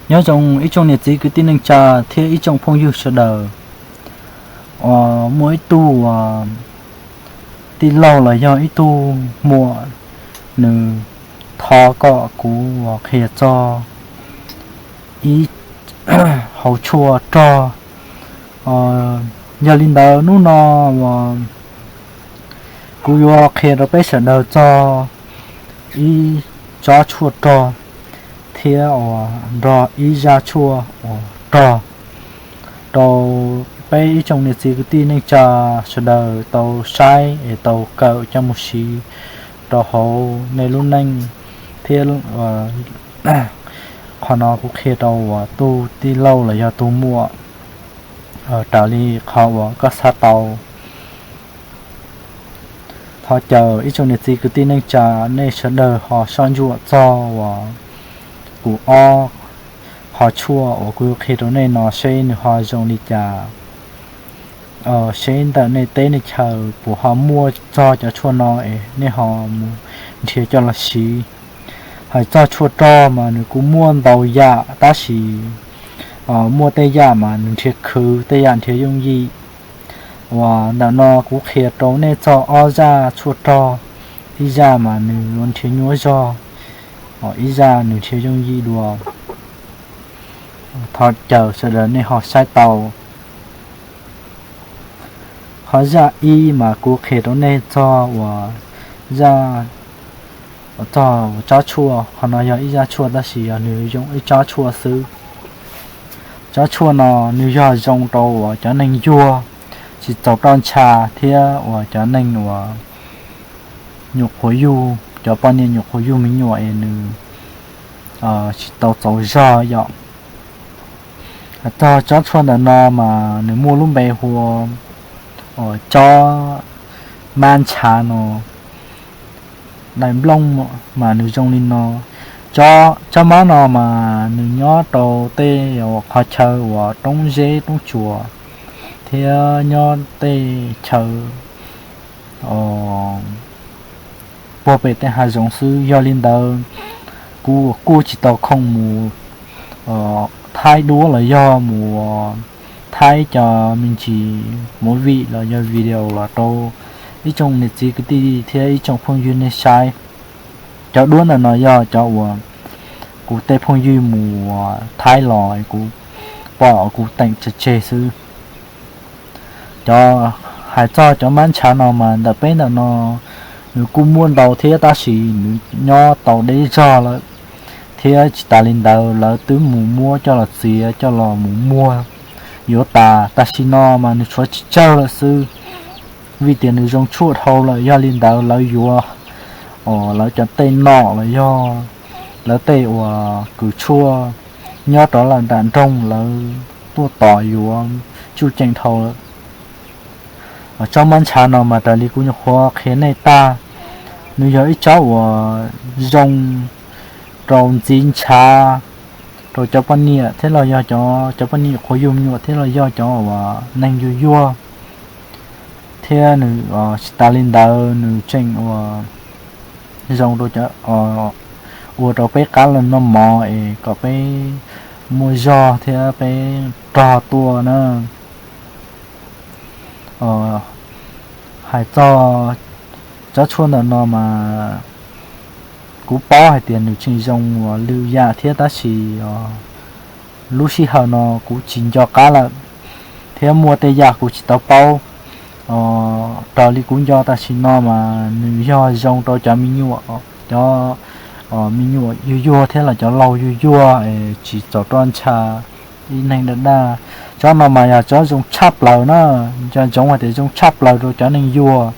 Nyob zoo ib tsoom niam txiv kwv tij neej tsa thiab ib tsoom phooj ywg sawv daws. Uas muaj ib tug uas tij laug los yog ib tug muam, nws thov kom kuv uas qhia txog ib hauv tshuaj rog. Yog li ntawd hnub no uas kuv yuav qhia rau peb sawv daws txog ib tsob tshuaj rog thiab uas nrog ib zaj tshuaj uas rog rau peb ib tsoom niam txiv kwv tij neej tsa sawv daws tau saib es tau kawm coj mus siv rau hauv nej lub neej thiab. Qhov no kuv qhia rau uas tus tij laug los yog tus muam raws li qhov uas koj xav tau. Thov caw ib tsoom niam txiv kwv tij neej tsa nej sawv daws ho soj ntsuam txog uas kuv ob qhov tshuaj uas kuv qhia rau nej no seb nws ho zoo li cas, seb ntawm nej teb nej chaw puas ho muaj txog cov tshuaj no es nej ho mus nrhiav coj los siv. Hais txog tshuaj rog mas nws kuj muaj ntau yam tab sis muaj tej yam mas nws nrhiav khwv, tej yam nrhiav yooj yim. Uas ntawm no kuv qhia rau nej txog ob zaj tshuaj rog, ib zaj mas nws yuav nrhiav nyuaj zog, ib zaj nws nrhiav yooj yim dua. Thov caw sawv daws nej ho saib tau. Qhov zaj ib mas kuv qhia rau nej txog uas zaj, txog tsob tshuaj. Qhov no yog ib zaj tshuaj tab sis yog nws zoo ib tsob tshuaj xwb. Tsob tshuaj no nws yog zoo rau uas cov neeg yuag, tsis txaus roj ntsha thiab uas cov neeg uas nyuam qhuav yug, cov poj niam nyuam qhuav yug me nyuam es nws tsis tau txaus zog yom. Txog tsob tshuaj ntawm no mas nws muaj lub npe hu ua tsob mab ntshav no. Daim nplooj mas nws zoo li no. Tsob mab no mas nws nyob rau tej qhov chaw uas roob zeb roob tsuas thiab nyob tej chaw puag pem tej hav zoov xwb. Yog li ntawd kuv kuj tsis tau khoom mus thaij duab los yog mus thaij cov me ntsis movie los yog video los rau ib tsoom niam txiv kwv tij thiab ib tsoom phooj ywg nej saib. Cov duab ntawm no yog cov uas kuv tej phooj ywg mus thaij los kuv pom kuv teem tseg tseg xwb. Cov, hais txog cov mab ntshav no mas ntawm peb ntawm no nws kuj muaj ntau thiab tab sis nws nyob tau deb zog lawm, thiab tsis tas li ntawd lawv twb mus muab coj los txiav coj los mus muag yuav tas. Tam sim no mas nws tshuav tsis tsawg lawm xwb, vim tias nws zoo tshuaj dhau lawm. Yog li ntawd lawv yuav lawv cov tej nom los yog lawv tej uas kws tshuaj nyob rov lawm nram nroog lawv tuaj tos yuav tsuj ceem dhau lawm. Tsob mab ntshav no mas raws li kuv nyuam qhuav qhia nej tag, nws yog ib tsob uas zoo rau ntxiv ntshav rau cov poj niam thiab los yog cov, cov poj niam qhuav yug me nyuam thiab los yog cov uas neeg yuag yuag. Thiab nws tsis tas li ntawd nws tseem uas zoo rau, ua rau peb qab los noj mov es kom peb muaj zog thiab peb rog tuaj na. Hais txog tsob tshuaj ntawm no mas kuv paub hais tias nws tseem zoo uas lwm yam thiab tab sis lub sij hawm no kuv tsis nco qab lawm, thiab muaj tej yam kuv tsis tau paub. Raws li kuv nco tam sim no mas nws yog zoo rau cov me nyuam, cov me nyuam yuag yuag thiab los cov laus yuag yuag es tsis txaus roj ntsha, ib neeg daj daj. Tsob no mas yog tsob zoo tshaj plaws na, nco ntsoov hais tias zoo tshaj plaws rau cov neeg yuag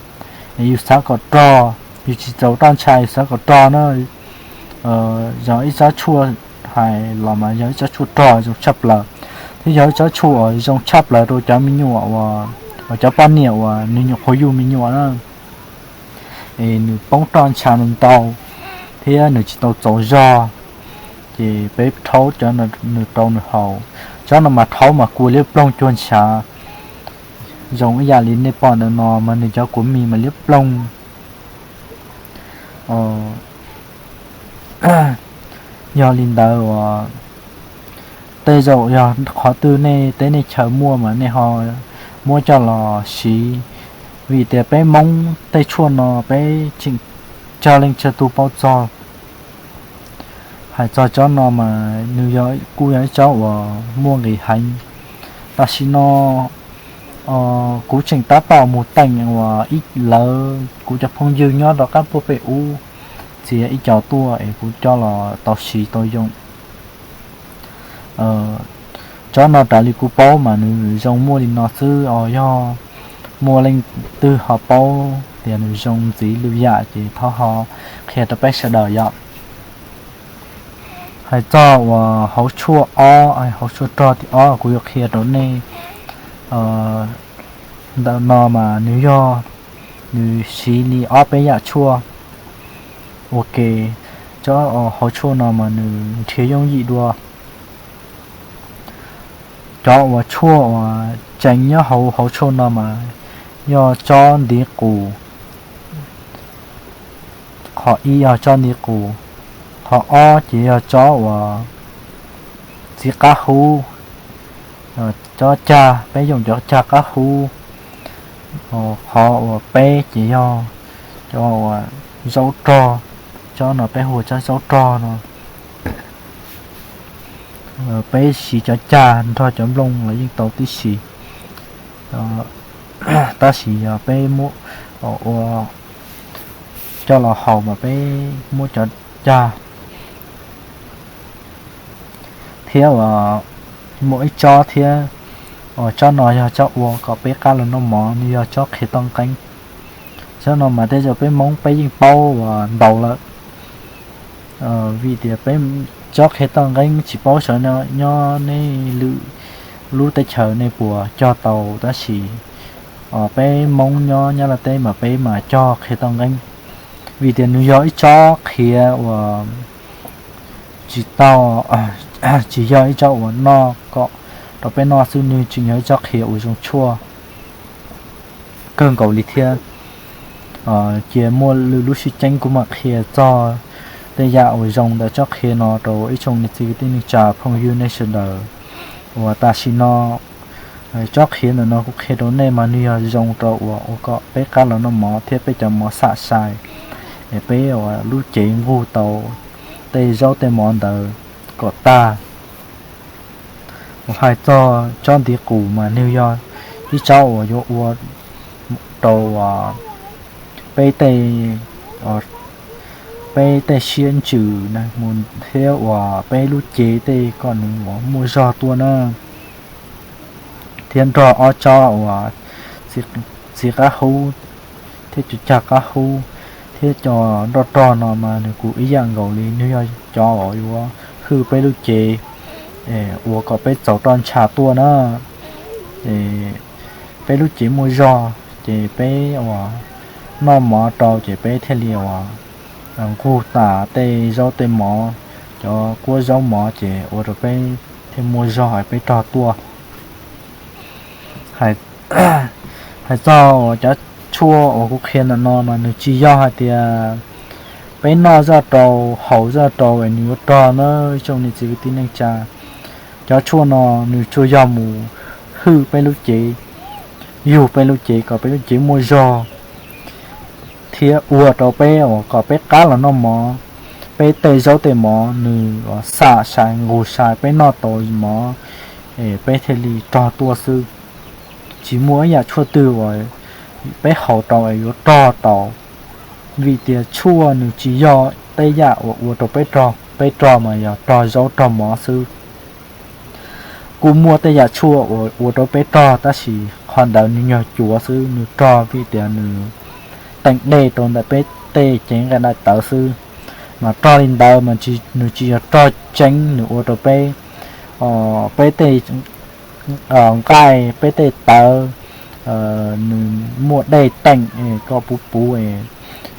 es yus xav kom rog, yus tsis txaus roj ntsha yus xav kom rog na. Yog ib tsob tshuaj, hais los mas yog ib tsob tshuaj rog zoo tshaj plaws, thiab yog ib tsob tshuaj uas zoo tshaj plaws rau cov me nyuam uas, cov poj niam uas nws nyuam qhuav yug me nyuam na, es nws poob roj ntsha ntau thiab nws tsis tau txaus zog, ces peb rhaub cov nws rau nws haus. Tsob no mas rhaub mas kua liab ploog cuag ntshav. Zoo ib yam li nej pom ntawm no mas nws cov kua mis mas liab ploog. Yog li ntawd uas Tej zaum yog qhov twg nej teb nej chaw muaj mas nej ho muab coj los siv, vim tias peb Hmoob tej tshuaj no peb tseem tsawg leej tsawg tus paub txog. Hais txog tsob no mas nws kuj yog ib tsob uas muaj nqis heev. Tam sim no kuv tseem tab tom mus teem uas ib lawv kuv cov phooj ywg nyob rov qab puag pem ub txiav ib co tuaj es kuv coj los tau siv tau yoo. Tsob no raws li kuv paub mas nws zoo muaj li no xwb os. Yog muaj leej twg ho paub tias nws zoo ntxiv lwm yam ces thov ho qhia rau peb sawv daws yom. Hais txog uas hauv tshuaj ob, hauv tshuaj rog thib ob kuv yuav qhia rau nej ntawm no mas nws yog, nws siv li ob peb yam tshuaj ua ke. Tsob hauv tshuaj no mas nws nrhiav yooj yim dua. Cov uas tshuaj uas tseem nyob hauv hauv tshuaj no mas yog tsob ntiv qus, qhov ib yog tsob ntiv qus, qhov ob ces yog tsob uas txiv qab hub, tsob cag, peb yoom cov cag qab hub, qhov uas peb ces yog cov uas zaub rog, tsob no peb hu ua tsob zaub rog no. Peb siv cov cag nrog cov nplooj los yeej tau tib si, tab sis yog peb muab ua coj los haus mas peb muab cov cag. Thiab uas muaj ib tsob thiab, tsob no yog tsob ua kom peb qab los noj mov, nws yog tsob qhiav toj nqeeb. Tsob no mas tej zaum peb Hmoob peb yeej paub uas ntau lawm, vim tias peb tsob qhiav toj nqeeb tsis paub sawv nyob nej lwm lub teb chaws nej puas cog tau, tab sis peb Hmoob nyob Nyab Laj teb mas peb mas cog qhiav toj nqeeb, vim tias nws yog ib tsob qhiav uas tsis tau, tsis yog ib tsob uas noj kom rau peb noj xwb, nws tseem yog ib tsob qhiav uas zoo tshuaj kawg nkaus li thiab. Cia muaj lwm lub sij ceeb kuv mam qhia txog tej yam uas zoo ntawm tsob qhiav no rau ib tsoom niam txiv kwv tij neej tsa phooj ywg nej sawv daws. Uas tam sim no tsob qhiav ntawm no kuv qhia rau nej mas nws yog zoo rau uas ua kom peb qab los noj mov thiab peb cov mov xam sai, es peb uas lub cev nqug tau tej zaub tej mov ntawd kom tag. Uas hais txog tsob ntiv qus mas nws yog ib tsob uas yuav ua rau peb tej, peb tej siab ntsws mus thiab uas peb lub cev tej kom nws uas muaj zog tuaj na. Thiab nrog ob tsob uas txiv qab hub thiab cov cag qab hub thiab cov nroj rog no mas nws kuj ib yam nkaus li, nws yog cov uas yuav hwj peb lub cev, uas kom peb txaus roj ntsha tuaj na. Peb lub cev muaj zog ces peb uas noj mov rau ces peb thiaj li uas nqug tas tej zaub tej mov, cov kuab zaub mov ces ua rau peb thiaj muaj zog es peb rog tuaj. Hais txog uas cov tshuaj uas kuv qhia ntawm no mas nws tsis yog hais tias peb noj zoj rau haus zoj rau es nws yuav rog na ib tsoom niam txiv kwv tij neej tsa. Cov tshuaj no nws tsuas yog mus hwj peb lub cev, yug peb lub cev kom peb lub cev muaj zog, thiab ua rau peb uas kom peb qab los noj mov, peb tej zaub tej mov nws xam sai nqug sai, peb noj tau mov es peb thiaj li rog tuaj xwb. Tsis muaj ib yam tshuaj twg uas peb haus rau es yuav rog tau, vim tias tshuaj nws tsis yog tej yam uas ua rau peb rog, peb rog mas yog rog zaub rog mov xwb. Kuj muaj tej yam tshuaj uas ua rau peb rog tab sis qhov ntawd nws nyog cuav xwb, nws rog vim tias nws teem dej rau ntawm peb tej cev nqaij daim tawv xwb. Mas rog li ntawd mas nws tsis yog rog tseeb, nws ua rau peb, peb tej nqaij peb tej tawv nws muaj dej teem kom puv puv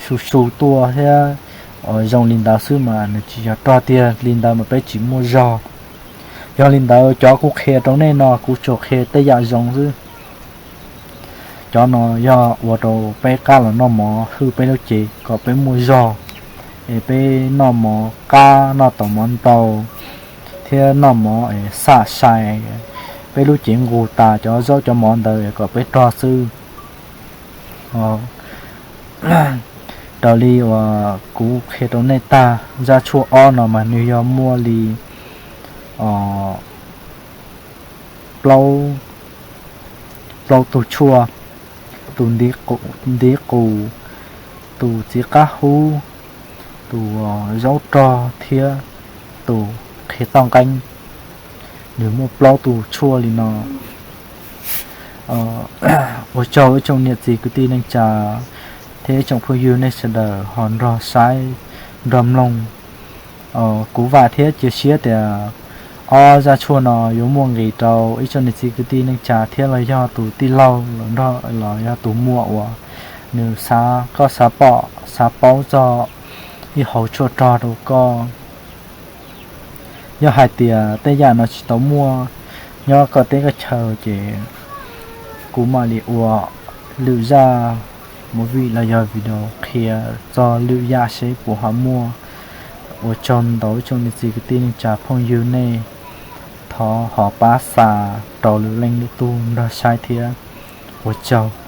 su su tuaj thiab zoo li ntawd xwb mas nws tsis yog rog tiag. Li ntawd mas peb tsis muaj zog. Yog li ntawd cov kuv qhia rau nej no kuv tsuas qhia tej yam zoo xwb. Cov no yog ua rau peb qab los noj mov, hwj peb lub cev kom peb muaj zog, es peb noj mov qab, noj tau mov ntau, thiab thiab noj mov xam sai peb lub cev nqus tas cov zaub cov mov ntawd kom peb rog xwb. Raws li uas kuv qhia rau nej tag, zaj tshuaj ob no mas nws yog muaj li plaub, plaub tug tshuaj: tus ntiv qus, tus txiv qab hub, tus zaub rog thiab tus qhia toj nqeeb. Nws muaj plaub tug tshuaj li no. Ua tsaug ib tsoom niam txiv kwv tij neej tsa thiab ib tsoom phooj ywg nej sawv daws ho nrog saib nrog mloog. Kuv vam thiab cia siab tias ob zaj tshuaj no yuav muaj nqis rau ib tsoom niam txiv kwv tij neej tsa thiab los yog tus tij laug los yog tus muam uas nws xav, koj xav pom xav paub txog ib hauv tshuaj rog rau koj. Yog hais tias tej yam no tsis tau muaj nyob koj teb koj chaw ces kuv mam li ua lwm zaj movie los yog video qhia txog lwm yam seb puas ho muaj. Ua tsaug ntau ib tsoom niam txiv kwv tij neej tsa phooj ywg nej, thov ho pab xa rau lwm leej lwm tug nrog saib thiab. Ua tsaug.